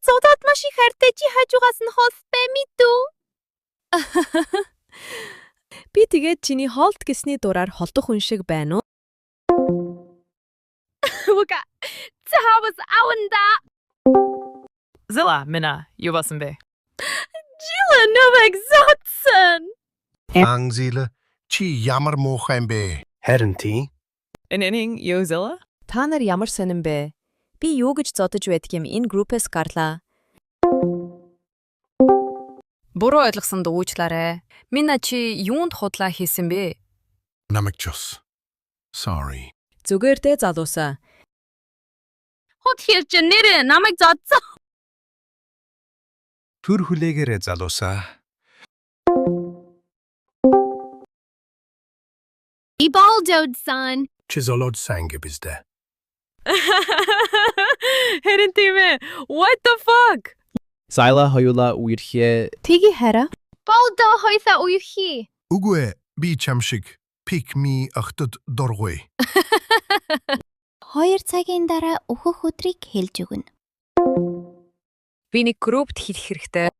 зодоод маш их хайртай, чи хажуугаас нь хол бай, мэдүү. Би тэгээд чиний холт гэсний дураар холдох хүн шиг байна уу? Үгүй. Цаавас аванда. Зила минь юу болсон бэ? Жила намайг зодсон. Ангзила, чи ямар муухай юм бэ? Харин тийм. Энэ юу, Зила? Та нар ямар сонин бэ? Би юу гэж зодож байдаг юм, энэ группээс гарлаа. Буруу ойлгосонд уучлаарай. Минь чи юунд худлаа хийсэн бэ? Намайг чус. Sorry. Зүгээр дээ, залуусаа. Хот хэрч нэрээ намайг зодсон. Түр хүлээгээрэй, залуусаа. Ибалдодсон. Чи золоодсан биз дээ. Харин тийм ээ. What the fuck? Зайла хоёулаа үерхье. Тэгье хараа. Болдо хоёулаа үерхье. Үгүй ээ, би чам шиг pick me охидод дургүй. 2 цагийн дараа өөхөх өдрийг хэлж өгнө. Би нэг группт хэлэх хэрэгтэй.